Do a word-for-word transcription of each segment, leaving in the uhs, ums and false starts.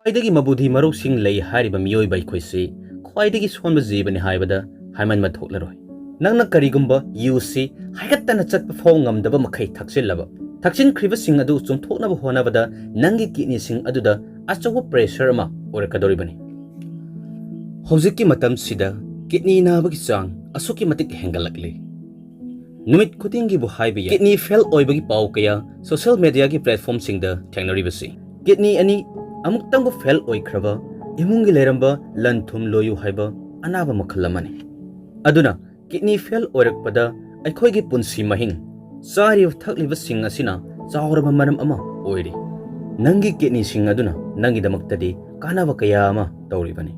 ꯈ꯭ꯋꯥꯏꯗꯒꯤ ꯃꯕꯨꯗꯤ ꯃꯔꯧꯁꯤꯡ ꯂꯩ ꯍꯥꯏꯔꯤꯕ ꯃꯤꯑꯣꯏꯕ ꯑꯩꯈꯣꯏꯁꯤ ꯈ꯭ꯋꯥꯏꯗꯒꯤ ꯁꯣꯟꯕ ꯖꯤꯕꯅꯤ ꯍꯥꯏꯕꯗ ꯍꯥꯏꯃꯟꯕ ꯊꯣꯛꯂꯔꯣꯏ꯫ ꯅꯪꯅ ꯀꯔꯤꯒꯨꯝꯕ ꯌꯨꯁꯤ ꯍꯥꯏꯒꯠꯇꯅ ꯆꯠꯄ ꯐꯥꯎ ꯉꯝꯗꯕ ꯃꯈꯩ ꯊꯛꯆꯤꯜꯂꯕ, ꯊꯛꯆꯤꯟꯈ꯭ꯔꯤꯕꯁꯤꯡ ꯑꯗꯨ ꯆꯨꯝꯊꯣꯛꯅꯕ ꯍꯣꯠꯅꯕꯗ ꯅꯪꯒꯤ ꯀꯤꯠꯅꯤꯁꯤꯡ ꯑꯗꯨꯗ ꯑꯆꯧꯕ ꯄ꯭ꯔꯦꯁꯔ ꯑꯃ ꯑꯣꯏꯔꯛꯀꯗꯧꯔꯤꯕꯅꯤ꯫ ꯍꯧꯖꯤꯛꯀꯤ ꯃꯇꯝꯁꯤꯗ ꯀꯤꯠꯅꯤ ꯅꯥꯕꯒꯤ ꯆꯥꯡ ꯑꯁꯨꯛꯀꯤ ꯃꯇꯤꯛ ꯍꯦꯟꯒꯠꯂꯛꯂꯤ꯫ ꯅꯨꯃꯤꯠ ꯈꯨꯗꯤꯡꯒꯤꯕꯨ ꯍꯥꯏꯕ ꯌꯥꯏ, ꯀꯤꯠꯅꯤ ꯐꯦꯜ ꯑꯣꯏꯕꯒꯤ ꯄꯥꯎ ꯀꯌꯥ ꯁꯣꯁꯤꯌꯦꯜ ꯃꯦꯗꯤꯌꯥꯒꯤ ꯄ꯭ꯂꯦꯠꯐꯣꯝꯁꯤꯡꯗ ꯊꯦꯡꯅꯔꯤꯕꯁꯤ꯫ ꯀꯤꯠꯅꯤ ꯑꯅꯤ ꯑꯃꯨꯛꯇꯪꯕꯨ ꯐꯦꯜ ꯑꯣꯏꯈ꯭ꯔꯕ ꯏꯃꯨꯡꯒꯤ ꯂꯩꯔꯝꯕ ꯂꯟ ꯊꯨꯝ ꯂꯣꯏꯌꯨ ꯍꯥꯏꯕ ꯑꯅꯥꯕ ꯃꯈꯜ ꯑꯃꯅꯤ꯫ ꯑꯗꯨꯅ ꯀꯤꯠꯅꯤ ꯐꯦꯜ ꯑꯣꯏꯔꯛꯄꯗ ꯑꯩꯈꯣꯏꯒꯤ ꯄꯨꯟꯁꯤ ꯃꯍꯤꯡ, ꯆꯥꯔꯤꯕ ꯊꯛꯂꯤꯕꯁꯤꯡ ꯑꯁꯤꯅ ꯆꯥꯎꯔꯕ ꯃꯔꯝ ꯑꯃ ꯑꯣꯏꯔꯤ꯫ ꯅꯪꯒꯤ ꯀꯤꯠꯅꯤꯁꯤꯡ ꯑꯗꯨꯅ ꯅꯪꯒꯤꯗꯃꯛꯇꯗꯤ ꯀꯥꯟꯅꯕ ꯀꯌꯥ ꯑꯃ ꯇꯧꯔꯤꯕꯅꯤ꯫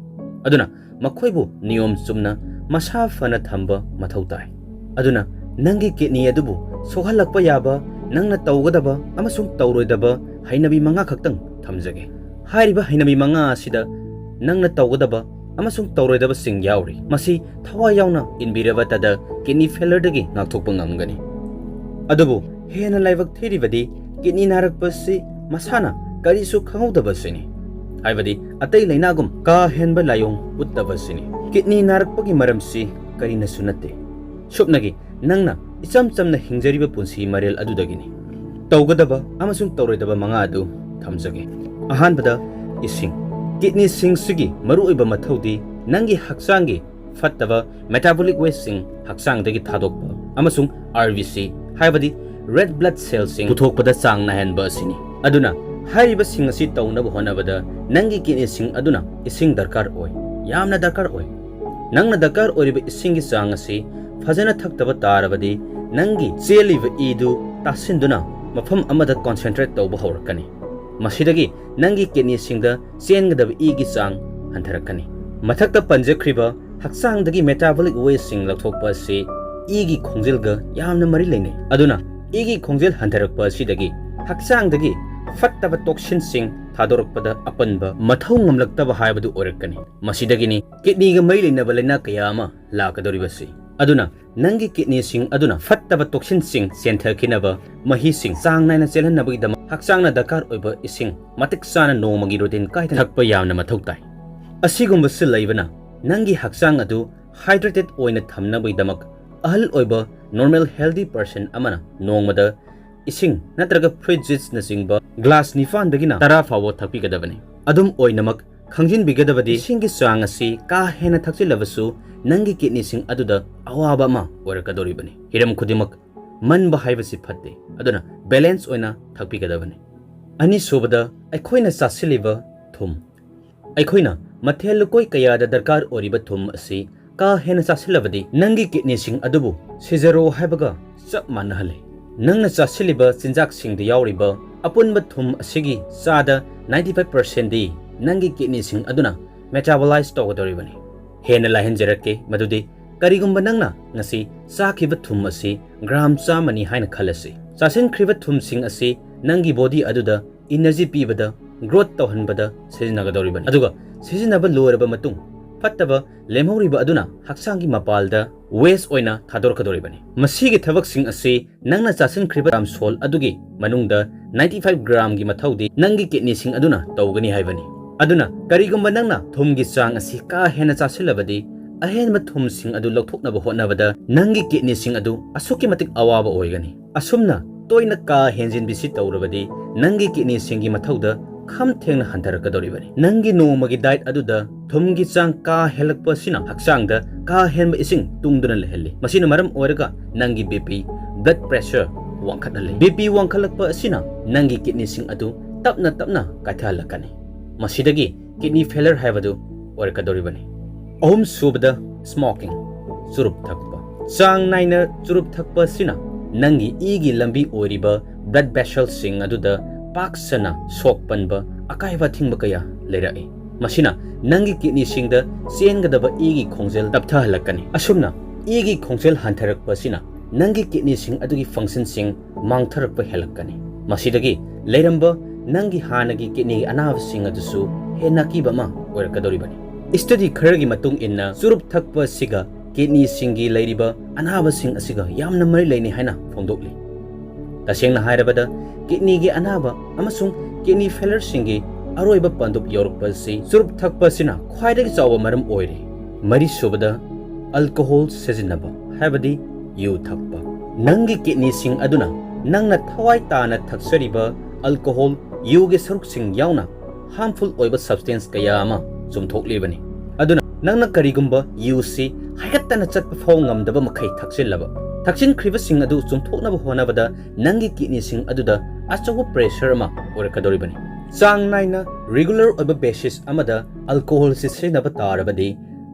ꯑꯗꯨꯅ ꯃꯈꯣꯏꯕꯨ ꯅꯤꯌꯣꯝ ꯆꯨꯝꯅ ꯃꯁꯥ ꯐꯅ ꯊꯝꯕ ꯃꯊꯧ ꯇꯥꯏ꯫ ꯑꯗꯨꯅ ꯅꯪꯒꯤ ꯀꯤꯠꯅꯤ ꯑꯗꯨꯕꯨ ꯁꯣꯛꯍꯜꯂꯛꯄ ꯌꯥꯕ ꯅꯪꯅ ꯇꯧꯒꯗꯕ ꯑꯃꯁꯨꯡ ꯇꯧꯔꯣꯏꯗꯕ ꯍꯩꯅꯕꯤ ꯃꯉꯥ ꯈꯛꯇꯪ ꯊꯝꯖꯒꯦ꯫ ꯍꯥꯏꯔꯤꯕ ꯍꯩꯅꯕꯤ ꯃꯉꯥ ꯑꯁꯤꯗ ꯅꯪꯅ ꯇꯧꯒꯗꯕ ꯑꯃꯁꯨꯡ ꯇꯧꯔꯣꯏꯗꯕꯁꯤꯡ ꯌꯥꯎꯔꯤ꯫ ꯃꯁꯤ ꯊꯋꯥꯏ ꯌꯥꯎꯅ ꯏꯟꯕꯤꯔꯕꯇꯗ ꯀꯤꯠꯅꯤ ꯐꯦꯂꯔꯗꯒꯤ ꯉꯥꯛꯊꯣꯛꯄ ꯉꯝꯒꯅꯤ꯫ ꯑꯗꯨꯕꯨ ꯍꯦꯟꯅ ꯂꯥꯏꯕꯛ ꯊꯤꯔꯤꯕꯗꯤ ꯀꯤꯠꯅꯤ ꯅꯥꯔꯛꯄꯁꯤ ꯃꯁꯥꯅ ꯀꯔꯤꯁꯨ ꯈꯪꯍꯧꯗꯕꯁꯤꯅꯤ, ꯍꯥꯏꯕꯗꯤ ꯑꯇꯩ ꯂꯩꯅꯥꯒꯨꯝ ꯀꯥ ꯍꯦꯟꯕ ꯂꯥꯏꯑꯣꯡ ꯎꯠꯇꯕꯁꯤꯅꯤ꯫ ꯀꯤꯠꯅꯤ ꯅꯥꯔꯛꯄꯒꯤ ꯃꯔꯝꯁꯤ ꯀꯔꯤꯅꯁꯨ ꯅꯠꯇꯦ, ꯁꯨꯞꯅꯒꯤ ꯅꯪꯅ ꯏꯆꯝ ꯆꯝꯅ ꯍꯤꯡꯖꯔꯤꯕ ꯄꯨꯟꯁꯤ ꯃꯔꯦꯜ ꯑꯗꯨꯗꯒꯤꯅꯤ꯫ ꯇꯧꯒꯗꯕ ꯑꯃꯁꯨꯡ ꯇꯧꯔꯣꯏꯗꯕ ꯃꯉꯥ ꯑꯗꯨ ꯊꯝꯖꯒꯦ꯫ ꯑꯍꯥꯟꯕꯗ, ꯏꯁꯤꯡ꯫ ꯀꯤꯠꯅꯤꯁꯤꯡꯁꯤꯒꯤ ꯃꯔꯨꯑꯣꯏꯕ ꯃꯊꯧꯗꯤ ꯅꯪꯒꯤ ꯍꯛꯆꯥꯡꯒꯤ ꯐꯠꯇꯕ ꯃꯦꯇꯥꯕꯣꯂꯤꯛ ꯋꯦꯁꯁꯤꯡ ꯍꯛꯆꯥꯡꯗꯒꯤ ꯊꯥꯗꯣꯛꯄ ꯑꯃꯁꯨꯡ ꯑꯥꯔ ꯕꯤ ꯁꯤ, ꯍꯥꯏꯕꯗꯤ ꯔꯦꯗ ꯕ꯭ꯂꯗ ꯁꯦꯜꯁꯤꯡ ꯄꯨꯊꯣꯛꯄꯗ ꯆꯥꯡ ꯅꯥꯏꯍꯟꯕ ꯑꯁꯤꯅꯤ꯫ ꯑꯗꯨꯅ ꯍꯥꯏꯔꯤꯕꯁꯤꯡ ꯑꯁꯤ ꯇꯧꯅꯕ ꯍꯣꯠꯅꯕꯗ ꯅꯪꯒꯤ ꯀꯤꯠꯅꯤꯁꯤꯡ ꯑꯗꯨꯅ ꯏꯁꯤꯡ ꯗꯔꯀꯥꯔ ꯑꯣꯏ, ꯌꯥꯝꯅ ꯗꯔꯀꯥꯔ ꯑꯣꯏ꯫ ꯅꯪꯅ ꯗꯔꯀꯥꯔ ꯑꯣꯏꯔꯤꯕ ꯏꯁꯤꯡꯒꯤ ꯆꯥꯡ ꯑꯁꯤ ꯐꯖꯅ ꯊꯛꯇꯕ ꯇꯥꯔꯕꯗꯤ, ꯅꯪꯒꯤ ꯆꯦꯜꯂꯤꯕ ꯏꯗꯨ ꯇꯥꯁꯤꯟꯗꯨꯅ ꯃꯐꯝ ꯑꯃꯗ ꯀꯣꯟꯁꯦꯟꯇ꯭ꯔꯦꯠ ꯇꯧꯕ ꯍꯧꯔꯛꯀꯅꯤ꯫ ꯃꯁꯤꯗꯒꯤ ꯅꯪꯒꯤ ꯀꯤꯠꯅꯤꯁꯤꯡꯗ ꯆꯦꯟꯒꯗꯕ ꯏꯒꯤ ꯆꯥꯡ ꯍꯟꯊꯔꯛꯀꯅꯤ꯫ ꯃꯊꯛꯇ ꯄꯟꯖꯈ꯭ꯔꯤꯕ ꯍꯛꯆꯥꯡꯗꯒꯤ ꯃꯦꯇꯥꯕꯣꯂꯤꯛ ꯋꯦꯁꯁꯤꯡ ꯂꯧꯊꯣꯛꯄ ꯑꯁꯤ ꯏꯒꯤ ꯈꯣꯡꯖꯦꯜꯒ ꯌꯥꯝꯅ ꯃꯔꯤ ꯂꯩꯅꯩ꯫ ꯑꯗꯨꯅ ꯏꯒꯤ ꯈꯣꯡꯖꯦꯜ ꯍꯟꯊꯔꯛꯄ ꯑꯁꯤꯗꯒꯤ ꯍꯛꯆꯥꯡꯗꯒꯤ ꯐꯠꯇꯕ ꯇꯣꯛꯁꯤꯟꯁꯤꯡ ꯊꯥꯗꯣꯔꯛꯄꯗ ꯑꯄꯟꯕ ꯃꯊꯧ ꯉꯝꯂꯛꯇꯕ ꯍꯥꯏꯕꯗꯨ ꯑꯣꯏꯔꯛꯀꯅꯤ꯫ ꯃꯁꯤꯗꯒꯤꯅꯤ ꯀꯤꯠꯅꯤꯒ ꯃꯔꯤ ꯂꯩꯅꯕ ꯂꯥꯏꯅꯥ ꯀꯌꯥ ꯑꯃ ꯂꯥꯛꯀꯗꯧꯔꯤꯕꯁꯤ꯫ ꯑꯗꯨꯅ ꯅꯪꯒꯤ ꯀꯤꯗꯅꯤꯁꯤꯡ ꯑꯗꯨꯅ ꯐꯠꯇꯕ ꯇꯣꯛꯁꯤꯟꯁꯤꯡ ꯆꯦꯟꯊꯈꯤꯅꯕ ꯃꯍꯤꯁꯤꯡ ꯆꯥꯡ ꯅꯥꯏꯅ ꯆꯦꯜꯍꯟꯅꯕꯒꯤꯗꯃꯛ ꯍꯛꯆꯥꯡꯅ ꯗꯔꯀꯥꯔ ꯑꯣꯏꯕ ꯏꯁꯤꯡ ꯃꯇꯤꯛ ꯆꯥꯅ ꯅꯣꯡꯃꯒꯤ ꯔꯨꯇꯤꯟ ꯀꯥꯏꯗꯅ ꯊꯛꯄ ꯌꯥꯝꯅ ꯃꯊꯧ ꯇꯥꯏ꯫ ꯑꯁꯤꯒꯨꯝꯕꯁꯤ ꯂꯩꯕꯅ ꯅꯪꯒꯤ ꯍꯛꯆꯥꯡ ꯑꯗꯨ ꯍꯥꯏꯗ꯭ꯔꯦꯇꯦꯗ ꯑꯣꯏꯅ ꯊꯝꯅꯕꯒꯤꯗꯃꯛ ꯑꯍꯜ ꯑꯣꯏꯕ ꯅꯣꯔꯃꯦꯜ ꯍꯦꯜꯗꯤ ꯄꯔꯁꯟ ꯑꯃꯅ ꯅꯣꯡꯃꯗ ꯏꯁꯤꯡ ꯅꯠꯇ꯭ꯔꯒ ꯐ꯭ꯔꯨꯏꯠ ꯖꯨꯏꯁꯅꯆꯤꯡꯕ ꯒ꯭ꯂꯥꯁ ꯅꯤꯄꯥꯟꯗꯒꯤꯅ ꯇꯔꯥ ꯐꯥꯎꯕ ꯊꯛꯄꯤꯒꯗꯕꯅꯤ꯫ ꯑꯗꯨꯝ ꯑꯣꯏꯅꯃꯛ, ꯈꯪꯖꯤꯟꯕꯤꯒꯗꯕꯗꯤ ꯏꯁꯤꯡꯒꯤ ꯆꯥꯡ ꯑꯁꯤ ꯀꯥ ꯍꯦꯟꯅ ꯊꯛꯆꯤꯜꯂꯕꯁꯨ ꯅꯪꯒꯤ ꯀꯤꯗꯅꯤꯁꯤꯡ ꯑꯗꯨꯗ ꯑꯋꯥꯕ ꯑꯃ ꯑꯣꯏꯔꯛꯀꯗꯧꯔꯤꯕꯅꯤ꯫ ꯍꯤꯔꯝ ꯈꯨꯗꯤꯡꯃꯛ ꯃꯟꯕ ꯍꯥꯏꯕꯁꯤ ꯐꯠꯇꯦ, ꯑꯗꯨꯅ ꯕꯦꯂꯦꯟꯁ ꯑꯣꯏꯅ ꯊꯛꯄꯤꯒꯗꯕꯅꯤ꯫ ꯑꯅꯤꯁꯨꯕꯗ, ꯑꯩꯈꯣꯏꯅ ꯆꯥꯁꯤꯜꯂꯤꯕ ꯊꯨꯝ꯫ ꯑꯩꯈꯣꯏꯅ ꯃꯊꯦꯜ ꯂꯨꯀꯣꯏ ꯀꯌꯥꯗ ꯗꯔꯀꯥꯔ ꯑꯣꯏꯔꯤꯕ ꯊꯨꯝ ꯑꯁꯤ ꯀꯥ ꯍꯦꯟꯅ ꯆꯥꯁꯤꯜꯂꯕꯗꯤ ꯅꯪꯒꯤ ꯀꯤꯗꯅꯤꯁꯤꯡ ꯑꯗꯨꯕꯨ ꯁꯤꯖꯔꯣ ꯍꯥꯏꯕꯒ ꯆꯞ ꯃꯥꯟꯅꯍꯜꯂꯤ꯫ ꯅꯪꯅ ꯆꯥꯁꯤꯜꯂꯤꯕ ꯆꯤꯟꯖꯥꯛꯁꯤꯡꯗ ꯌꯥꯎꯔꯤꯕ ꯑꯄꯨꯟꯕ ꯊꯨꯝ ꯑꯁꯤꯒꯤ ꯆꯥꯗ ninety five percentꯗꯤ ꯅꯪꯒꯤ ꯀꯤꯗꯅꯤꯁꯤꯡ ꯑꯗꯨꯅ ꯃꯦꯇꯥꯕꯣꯂꯥꯏꯖ ꯇꯧꯒꯗꯧꯔꯤꯕꯅꯤ꯫ ꯍꯦꯟꯅ ꯂꯥꯏꯍꯟꯖꯔꯛꯀꯦ ꯃꯗꯨꯗꯤ, ꯀꯔꯤꯒꯨꯝꯕ ꯅꯪꯅ ꯉꯁꯤ ꯆꯥꯈꯤꯕ ꯊꯨꯝ ꯑꯁꯤ ꯒ꯭ꯔꯥꯝ ꯆꯥꯝꯃꯅꯤ ꯍꯥꯏꯅ ꯈꯜꯂꯁꯤ꯫ ꯆꯥꯁꯤꯟꯈ꯭ꯔꯤꯕ ꯊꯨꯝꯁꯤꯡ ꯑꯁꯤ ꯅꯪꯒꯤ ꯕꯣꯗꯤ ꯑꯗꯨꯗ ꯏꯅꯔꯖꯤ ꯄꯤꯕꯗ, ꯒ꯭ꯔꯣꯠ ꯇꯧꯍꯟꯕꯗ ꯁꯤꯖꯤꯟꯅꯒꯗꯧꯔꯤꯕꯅꯤ꯫ ꯑꯗꯨꯒ ꯁꯤꯖꯤꯟꯅꯕ ꯂꯣꯏꯔꯕ ꯃꯇꯨꯡ ꯐꯠꯇꯕ ꯂꯦꯝꯍꯧꯔꯤꯕ ꯑꯗꯨꯅ ꯍꯛꯆꯥꯡꯒꯤ ꯃꯄꯥꯜꯗ ꯋꯦꯁ ꯑꯣꯏꯅ ꯊꯥꯗꯣꯔꯛꯀꯗꯧꯔꯤꯕꯅꯤ꯫ ꯃꯁꯤꯒꯤ ꯊꯕꯛꯁꯤꯡ ꯑꯁꯤ ꯅꯪꯅ ꯆꯥꯁꯤꯟꯈ꯭ꯔꯤꯕ ꯒ꯭ꯔꯥꯝ ꯁꯣꯜ ꯑꯗꯨꯒꯤ ꯃꯅꯨꯡꯗ ninety five ꯒ꯭ꯔꯥꯝꯒꯤ ꯃꯊꯧꯗꯤ ꯅꯪꯒꯤ ꯀꯤꯗꯅꯤꯁꯤꯡ ꯑꯗꯨꯅ ꯇꯧꯒꯅꯤ ꯍꯥꯏꯕꯅꯤ꯫ ꯑꯗꯨꯅ ꯀꯔꯤꯒꯨꯝꯕ ꯅꯪꯅ ꯊꯨꯝꯒꯤ ꯆꯥꯡ ꯑꯁꯤ ꯀꯥ ꯍꯦꯟꯅ ꯆꯥꯁꯤꯜꯂꯕꯗꯤ, ꯑꯍꯦꯟꯕ ꯊꯨꯝꯁꯤꯡ ꯑꯗꯨ ꯂꯧꯊꯣꯛꯅꯕ ꯍꯣꯠꯅꯕꯗ ꯅꯪꯒꯤ ꯀꯤꯗꯅꯤꯁꯤꯡ ꯑꯗꯨ ꯑꯁꯨꯛꯀꯤ ꯃꯇꯤꯛ ꯑꯋꯥꯕ ꯑꯣꯏꯒꯅꯤ꯫ ꯑꯁꯨꯝꯅ ꯇꯣꯏꯅ ꯀꯥ ꯍꯦꯟꯖꯤꯟꯕꯤꯁꯤ ꯇꯧꯔꯕꯗꯤ ꯅꯪꯒꯤ ꯀꯤꯗꯅꯤꯁꯤꯡꯒꯤ ꯃꯊꯧꯗ ꯈꯝ ꯊꯦꯡꯅ ꯍꯟꯊꯔꯛꯀꯗꯧꯔꯤꯕꯅꯤ꯫ ꯅꯪꯒꯤ ꯅꯣꯡꯃꯒꯤ ꯗꯥꯏꯠ ꯑꯗꯨꯗ ꯊꯨꯝꯒꯤ ꯆꯥꯡ ꯀꯥ ꯍꯦꯜꯂꯛꯄ ꯑꯁꯤꯅ ꯍꯛꯆꯥꯡꯗ ꯀꯥ ꯍꯦꯟꯕ ꯏꯁꯤꯡ ꯇꯨꯡꯗꯨꯅ ꯂꯩꯍꯜꯂꯤ꯫ ꯃꯁꯤꯅ ꯃꯔꯝ ꯑꯣꯏꯔꯒ ꯅꯪꯒꯤ BP, blood pressure ꯋꯥꯡꯈꯠꯍꯜꯂꯤ꯫ BP ꯋꯥꯡꯈꯠꯂꯛꯄ ꯑꯁꯤꯅ ꯅꯪꯒꯤ ꯀꯤꯗꯅꯤꯁꯤꯡ ꯑꯗꯨ ꯇꯞꯅ ꯇꯞꯅ ꯀꯥꯏꯊꯍꯜꯂꯛꯀꯅꯤ꯫ ꯃꯁꯤꯗꯒꯤ ꯀꯤꯗꯅꯤ ꯐꯦꯂꯔ ꯍꯥꯏꯕꯗꯨ ꯑꯣꯏꯔꯛꯀꯗꯧꯔꯤꯕꯅꯤ꯫ ꯑꯍꯨꯝꯁꯨꯕꯗ, ꯁ꯭ꯃꯣꯀꯤꯡ, ꯆꯨꯔꯨꯞ ꯊꯛꯄ꯫ ꯆꯥꯡ ꯅꯥꯏꯅ ꯆꯨꯔꯨꯞ ꯊꯛꯄ ꯑꯁꯤꯅ ꯅꯪꯒꯤ ꯏꯒꯤ ꯂꯝꯕꯤ ꯑꯣꯏꯔꯤꯕ blood vesselꯁꯤꯡ ꯑꯗꯨꯗ ꯄꯥꯛ ꯁꯟꯅ ꯁꯣꯛ ꯄꯟꯕ, ꯑꯀꯥꯏꯕ ꯑꯊꯤꯡꯕ ꯀꯌꯥ ꯂꯩꯔꯛꯏ꯫ ꯃꯁꯤꯅ ꯅꯪꯒꯤ ꯀꯤꯗꯅꯤꯁꯤꯡꯗ ꯆꯦꯟꯒꯗꯕ ꯏꯒꯤ ꯈꯣꯡꯖꯦꯜ ꯇꯞꯊꯍꯜꯂꯛꯀꯅꯤ꯫ ꯑꯁꯨꯝꯅ ꯏꯒꯤ ꯈꯣꯡꯖꯦꯜ ꯍꯟꯊꯔꯛꯄ ꯑꯁꯤꯅ ꯅꯪꯒꯤ ꯀꯤꯗꯅꯤꯁꯤꯡ ꯑꯗꯨꯒꯤ ꯐꯪꯁꯟꯁꯤꯡ ꯃꯥꯡꯊꯔꯛꯄ ꯍꯦꯜꯂꯛꯀꯅꯤ꯫ ꯃꯁꯤꯗꯒꯤ ꯂꯩꯔꯝꯕ ꯅꯪꯒꯤ ꯍꯥꯟꯅꯒꯤ ꯀꯤꯗꯅꯤꯒꯤ ꯑꯅꯥꯕꯁꯤꯡ ꯑꯗꯨꯁꯨ ꯍꯦꯟꯅ ꯑꯀꯤꯕ ꯑꯃ ꯑꯣꯏꯔꯛꯀꯗꯧꯔꯤꯕꯅꯤ꯫ ꯁ꯭ꯇꯗꯤ ꯈꯔꯒꯤ ꯃꯇꯨꯡ ꯏꯟꯅ, ꯆꯨꯔꯨꯞ ꯊꯛꯄ ꯑꯁꯤꯒ ꯀꯤꯗꯅꯤꯁꯤꯡꯒꯤ ꯂꯩꯔꯤꯕ ꯑꯅꯥꯕꯁꯤꯡ ꯑꯁꯤꯒ ꯌꯥꯝꯅ ꯃꯔꯤ ꯂꯩꯅꯩ ꯍꯥꯏꯅ ꯐꯣꯡꯗꯣꯛꯂꯤ꯫ ꯇꯁꯦꯡꯅ ꯍꯥꯏꯔꯕꯗ, ꯀꯤꯗꯅꯤꯒꯤ ꯑꯅꯥꯕ ꯑꯃꯁꯨꯡ ꯀꯤꯗꯅꯤ ꯐꯦꯂꯔꯁꯤꯡꯒꯤ ꯑꯔꯣꯏꯕ ꯄꯥꯟꯗꯨꯞ ꯌꯧꯔꯛꯄ ꯑꯁꯤ ꯆꯨꯔꯨꯞ ꯊꯛꯄ ꯑꯁꯤꯅ ꯈ꯭ꯋꯥꯏꯗꯒꯤ ꯆꯥꯎꯕ ꯃꯔꯝ ꯑꯣꯏꯔꯤ꯫ ꯃꯔꯤꯁꯨꯕꯗ, ꯑꯜꯀꯣꯍꯣꯜ ꯁꯤꯖꯤꯟꯅꯕ, ꯍꯥꯏꯕꯗꯤ ꯌꯨ ꯊꯛꯄ꯫ ꯅꯪꯒꯤ ꯀꯤꯗꯅꯤꯁꯤꯡ ꯑꯗꯨꯅ ꯅꯪꯅ ꯊꯋꯥꯏ ꯇꯥꯅ ꯊꯛꯆꯔꯤꯕ ꯑꯜꯀꯣꯍꯣꯜ, ꯌꯨꯒꯤ ꯁꯔꯨꯛꯁꯤꯡ ꯌꯥꯎꯅ harmful ꯑꯣꯏꯕ substance ꯀꯌꯥ ꯑꯃ ꯆꯨꯝꯊꯣꯛꯂꯤꯕꯅꯤ꯫ ꯑꯗꯨꯅ ꯅꯪꯅ ꯀꯔꯤꯒꯨꯝꯕ ꯌꯨꯁꯤ ꯍꯥꯏꯒꯠꯇꯅ ꯆꯠꯄ ꯐꯥꯎ ꯉꯝꯗꯕ ꯃꯈꯩ ꯊꯛꯆꯤꯜꯂꯕ, ꯊꯛꯆꯤꯟꯈ꯭ꯔꯤꯕꯁꯤꯡ ꯑꯗꯨ ꯆꯨꯝꯊꯣꯛꯅꯕ ꯍꯣꯠꯅꯕꯗ ꯅꯪꯒꯤ ꯀꯤꯗꯅꯤꯁꯤꯡ ꯑꯗꯨꯗ ꯑꯆꯧꯕ pressure ꯑꯃ ꯑꯣꯏꯔꯛꯀꯗꯧꯔꯤꯕꯅꯤ꯫ ꯆꯥꯡ ꯅꯥꯏꯅ, regular ꯑꯣꯏꯕ basis ꯑꯃꯗ ꯑꯜꯀꯣꯍꯣꯜꯁꯤ ꯁꯤꯖꯤꯟꯅꯕ ꯇꯥꯔꯕꯗꯤ,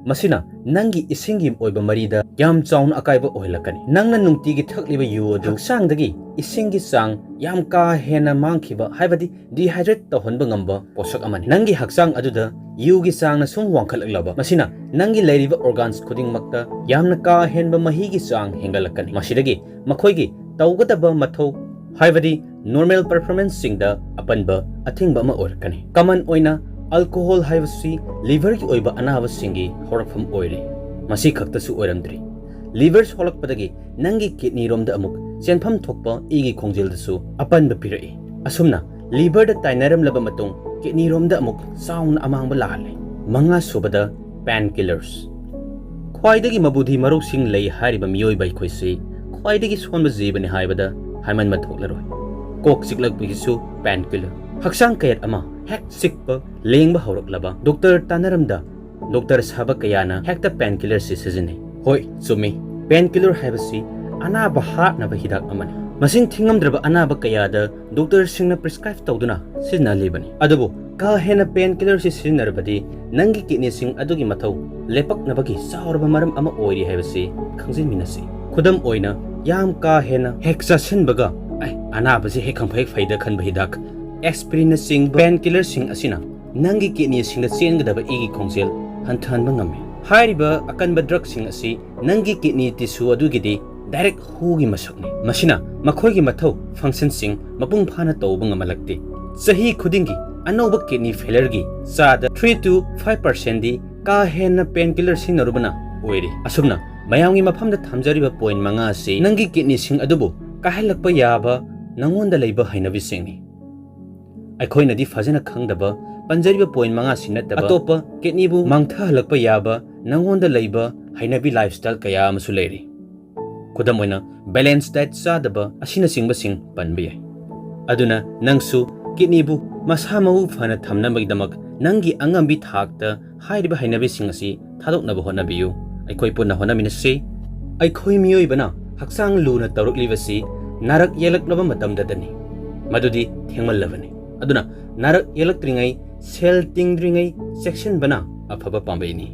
ꯃꯁꯤꯅ ꯅꯪꯒꯤ ꯏꯁꯤꯡꯒꯤ ꯑꯣꯏꯕ ꯃꯔꯤꯗ ꯌꯥꯝ ꯆꯥꯎꯅ ꯑꯀꯥꯏꯕ ꯑꯣꯏꯍꯜꯂꯛꯀꯅꯤ꯫ ꯅꯪꯅ ꯅꯨꯡꯇꯤꯒꯤ ꯊꯛꯂꯤꯕ ꯌꯨ ꯑꯗꯨ ꯍꯛꯆꯥꯡꯗꯒꯤ ꯏꯁꯤꯡꯒꯤ ꯆꯥꯡ ꯌꯥꯝ ꯀꯥ ꯍꯦꯟꯅ ꯃꯥꯡꯈꯤꯕ, ꯍꯥꯏꯕꯗꯤ dehydrate ꯇꯧꯍꯟꯕ ꯉꯝꯕ ꯄꯣꯠꯁꯛ ꯑꯃꯅꯤ꯫ ꯅꯪꯒꯤ ꯍꯛꯆꯥꯡ ꯑꯗꯨꯗ ꯌꯨꯒꯤ ꯆꯥꯡꯅ ꯁꯨꯝ ꯋꯥꯡꯈꯠꯂꯛꯂꯕ, ꯃꯁꯤꯅ ꯅꯪꯒꯤ ꯂꯩꯔꯤꯕ organs ꯈꯨꯗꯤꯡꯃꯛꯇ ꯌꯥꯝꯅ ꯀꯥ ꯍꯦꯟꯕ ꯃꯍꯤꯒꯤ ꯆꯥꯡ ꯍꯦꯟꯒꯠꯂꯛꯀꯅꯤ꯫ ꯃꯁꯤꯗꯒꯤ ꯃꯈꯣꯏꯒꯤ ꯇꯧꯒꯗꯕ ꯃꯊꯧ, ꯍꯥꯏꯕꯗꯤ normal performanceꯁꯤꯡꯗ ꯑꯄꯟꯕ, ꯑꯊꯤꯡꯕ ꯑꯃ ꯑꯣꯏꯔꯛꯀꯅꯤ꯫ Common ꯑꯣꯏꯅ, ꯑꯜꯀꯣꯍꯣꯜ ꯍꯥꯏꯕꯁꯤ liverꯒꯤ ꯑꯣꯏꯕ ꯑꯅꯥꯕꯁꯤꯡꯒꯤ ꯍꯧꯔꯛꯐꯝ ꯑꯣꯏꯔꯤ꯫ ꯃꯁꯤ ꯈꯛꯇꯁꯨ ꯑꯣꯏꯔꯝꯗ꯭ꯔꯤ, liver ꯁꯣꯛꯂꯛꯄꯗꯒꯤ ꯅꯪꯒꯤ kidneyꯔꯣꯝꯗ ꯑꯃꯨꯛ ꯆꯦꯟꯐꯝ ꯊꯣꯛꯄ ꯏꯒꯤ ꯈꯣꯡꯖꯦꯜꯗꯁꯨ ꯑꯄꯟꯕ ꯄꯤꯔꯛꯏ꯫ ꯑꯁꯨꯝꯅ liverꯗ ꯇꯥꯏꯅꯔꯝꯂꯕ ꯃꯇꯨꯡ, kidneyꯔꯣꯝꯗ ꯑꯃꯨꯛ ꯆꯥꯎꯅ ꯑꯃꯥꯡꯕ ꯂꯥꯛꯍꯜꯂꯤ꯫ ꯃꯉꯥꯁꯨꯕꯗ, painkillers꯫ ꯈ꯭ꯋꯥꯏꯗꯒꯤ ꯃꯕꯨꯗꯤ ꯃꯔꯧꯁꯤꯡ ꯂꯩ ꯍꯥꯏꯔꯤꯕ ꯃꯤꯑꯣꯏꯕ ꯑꯩꯈꯣꯏꯁꯤ ꯈ꯭ꯋꯥꯏꯗꯒꯤ ꯁꯣꯟꯕ ꯖꯤꯕꯅꯤ ꯍꯥꯏꯕꯗ ꯍꯥꯏꯃꯟꯕ ꯊꯣꯛꯂꯔꯣꯏ꯫ ꯀꯣꯛ ꯆꯤꯛꯂꯛꯄꯒꯤꯁꯨ painkiller꯫ ꯍꯛꯆꯥꯡ ꯀꯌꯥꯠ ꯑꯃ ꯍꯦꯛ ꯆꯤꯛꯄ, ꯂꯦꯡꯕ ꯍꯧꯔꯛꯂꯕ, doctor ꯇꯥꯟꯅꯔꯝꯗ doctor ꯁꯥꯕ ꯀꯌꯥꯅ ꯍꯦꯛꯇ painkillerꯁꯤ ꯁꯤꯖꯤꯟꯅꯩ꯫ ꯍꯣꯏ, ꯆꯨꯝꯃꯤ, painkiller ꯍꯥꯏꯕꯁꯤ ꯑꯅꯥꯕ ꯍꯥꯠꯅꯕ ꯍꯤꯗꯥꯛ ꯑꯃꯅꯤ꯫ ꯃꯁꯤꯡ ꯊꯤꯉꯝꯗ꯭ꯔꯕ ꯑꯅꯥꯕ ꯀꯌꯥꯗ doctorꯁꯤꯡꯅ prescribe ꯇꯧꯗꯨꯅ ꯁꯤꯖꯤꯟꯅꯍꯜꯂꯤꯕꯅꯤ꯫ ꯑꯗꯨꯕꯨ ꯀꯥ ꯍꯦꯟꯅ painkillerꯁꯤ ꯁꯤꯖꯤꯟꯅꯔꯕꯗꯤ ꯅꯪꯒꯤ kidneyꯁꯤꯡ ꯑꯗꯨꯒꯤ ꯃꯊꯧ ꯂꯦꯞꯄꯛꯅꯕꯒꯤ ꯆꯥꯎꯔꯕ ꯃꯔꯝ ꯑꯃ ꯑꯣꯏꯔꯤ ꯍꯥꯏꯕꯁꯤ ꯈꯪꯖꯤꯟꯃꯤꯟꯅꯁꯤ꯫ ꯈꯨꯗꯝ ꯑꯣꯏꯅ, ꯌꯥꯝ ꯀꯥ ꯍꯦꯟꯅ ꯍꯦꯛ ꯆꯥꯁꯤꯟꯕꯒ, "ꯑꯦ, ꯑꯅꯥꯕꯁꯤ ꯍꯦꯛ ꯈꯪꯐ ꯍꯦꯛ ꯐꯩꯗ" ꯈꯟꯕ ꯍꯤꯗꯥꯛ, aspirinꯅꯆꯤꯡꯕ painkillerꯁꯤꯡ ꯑꯁꯤꯅ ꯅꯪꯒꯤ kidneyꯁꯤꯡꯗ ꯆꯦꯟꯒꯗꯕ ꯏꯒꯤ ꯈꯣꯡꯖꯦꯜ ꯍꯟꯊꯍꯟꯕ ꯉꯝꯃꯤ꯫ ꯍꯥꯏꯔꯤꯕ ꯑꯀꯟꯕ drugꯁꯤꯡ ꯑꯁꯤ ꯅꯪꯒꯤ kidney tissue ꯑꯗꯨꯒꯤꯗꯤ direct ꯍꯨꯒꯤ ꯃꯁꯛꯅꯤ꯫ ꯃꯁꯤꯅ ꯃꯈꯣꯏꯒꯤ ꯃꯊꯧ, functionꯁꯤꯡ ꯃꯄꯨꯡ ꯐꯥꯅ ꯇꯧꯕ ꯉꯝꯍꯜꯂꯛꯇꯦ꯫ ꯆꯍꯤ ꯈꯨꯗꯤꯡꯒꯤ ꯑꯅꯧꯕ kidney failureꯒꯤ ꯆꯥꯗ three to five percentꯗꯤ ꯀꯥ ꯍꯦꯟꯅ painkiller ꯁꯤꯖꯤꯟꯅꯔꯨꯕꯅ ꯑꯣꯏꯔꯤ꯫ ꯑꯁꯨꯝꯅ ꯃꯌꯥꯝꯒꯤ ꯃꯐꯝꯗ ꯊꯝꯖꯔꯤꯕ ꯄꯣꯏꯟ ꯃꯉꯥ ꯑꯁꯤ ꯅꯪꯒꯤ ꯀꯤꯠꯅꯤꯁꯤꯡ ꯑꯗꯨꯕꯨ ꯀꯥꯏꯍꯜꯂꯛꯄ ꯌꯥꯕ ꯅꯪꯉꯣꯟꯗ ꯂꯩꯕ ꯍꯩꯅꯕꯤꯁꯤꯡꯅꯤ꯫ ꯑꯩꯈꯣꯏꯅꯗꯤ ꯐꯖꯅ ꯈꯪꯗꯕ ꯄꯟꯖꯔꯤꯕ ꯄꯣꯏꯟ ꯃꯉꯥꯁꯤ ꯅꯠꯇꯕ ꯑꯇꯣꯞꯄ ꯀꯤꯠꯅꯤꯕꯨ ꯃꯥꯡꯊꯍꯜꯂꯛꯄ ꯌꯥꯕ ꯅꯪꯉꯣꯟꯗ ꯂꯩꯕ ꯍꯩꯅꯕꯤ ꯂꯥꯏꯐꯁ꯭ꯇꯥꯏꯜ ꯀꯌꯥ ꯑꯃꯁꯨ ꯂꯩꯔꯤ꯫ ꯈꯨꯗꯝ ꯑꯣꯏꯅ, ꯕꯦꯂꯦꯟꯁ ꯗꯥꯏꯠ ꯆꯥꯗꯕ ꯑꯁꯤꯅꯆꯤꯡꯕꯁꯤꯡ ꯄꯟꯕ ꯌꯥꯏ꯫ ꯑꯗꯨꯅ ꯅꯪꯁꯨ ꯀꯤꯠꯅꯤꯕꯨ ꯃꯁꯥ ꯃꯎ ꯐꯅ ꯊꯝꯅꯕꯒꯤꯗꯃꯛ ꯅꯪꯒꯤ ꯑꯉꯝꯕꯤ ꯊꯥꯛꯇ ꯍꯥꯏꯔꯤꯕ ꯍꯩꯅꯕꯤꯁꯤꯡ ꯑꯁꯤ ꯊꯥꯗꯣꯛꯅꯕ ꯍꯣꯠꯅꯕꯤꯌꯨ꯫ ꯑꯩꯈꯣꯏ ꯄꯨꯟꯅ ꯍꯣꯠꯅꯃꯤꯟꯅꯁꯤ꯫ ꯑꯩꯈꯣꯏ ꯃꯤꯑꯣꯏꯕꯅ ꯍꯛꯆꯥꯡ ꯂꯨꯅ ꯇꯧꯔꯛꯂꯤꯕꯁꯤ ꯅꯥꯔꯛ ꯌꯦꯛꯂꯛꯂꯕ ꯃꯇꯝꯗꯗꯅꯤ꯫ ꯃꯗꯨꯗꯤ ꯊꯦꯡꯃꯜꯂꯕꯅꯤ꯫ ꯑꯗꯨꯅ ꯅꯥꯔꯛ ꯌꯦꯛꯂꯛꯇ꯭ꯔꯤꯉꯩ, ꯁꯦꯜ ꯇꯤꯡꯗ꯭ꯔꯤꯉꯩ ꯆꯦꯛꯁꯤꯟꯕꯅ ꯑꯐꯕ ꯄꯥꯝꯕꯩꯅꯤ꯫